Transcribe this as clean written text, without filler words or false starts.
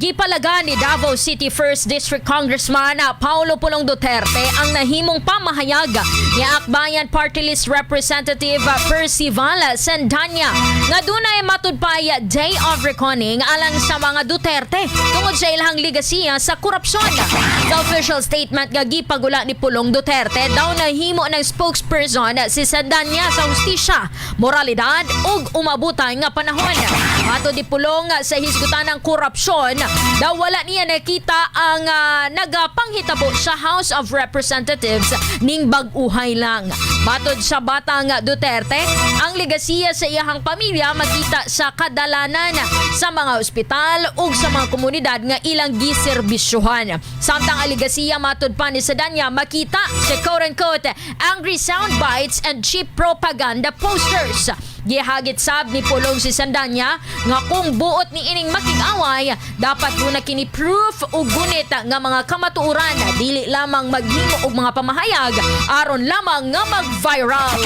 Gipalaga ni Davao City 1st District Congressman Paulo Pulong Duterte ang nahimong pamahayag ni Akbayan Party List Representative Percival Cendaña nga dunay matudpay day of reckoning alang sa mga Duterte tungod sa ilang ligasiya sa korupsyon. Sa official statement nga gipagula ni Pulong Duterte, daw nahimo ng spokesperson si Cendaña sa hustisya, moralidad ug umabutan nga panahon. Matod ni Pulong, sa hisgutan ng korupsyon, daw wala niya nakita ang nagapanghitabo sa House of Representatives ning bag-uhay lang. Matod sa batang Duterte, ang legasiya sa iyahang pamilya makita sa kadalanan sa mga ospital ug sa mga komunidad nga ilang giserbisyuhan. Samtang ang legasiya, matod pa ni Cendaña, makita sa quote-unquote angry sound bites and cheap propaganda posters. Gihagit sab ni Pulong si Cendaña nga kung buot ni ining makig-away, dapat muna kini proof ug gunit nga mga kamatuoran, dili lamang maghimo og mga pamahayag aron lamang nga mag-viral.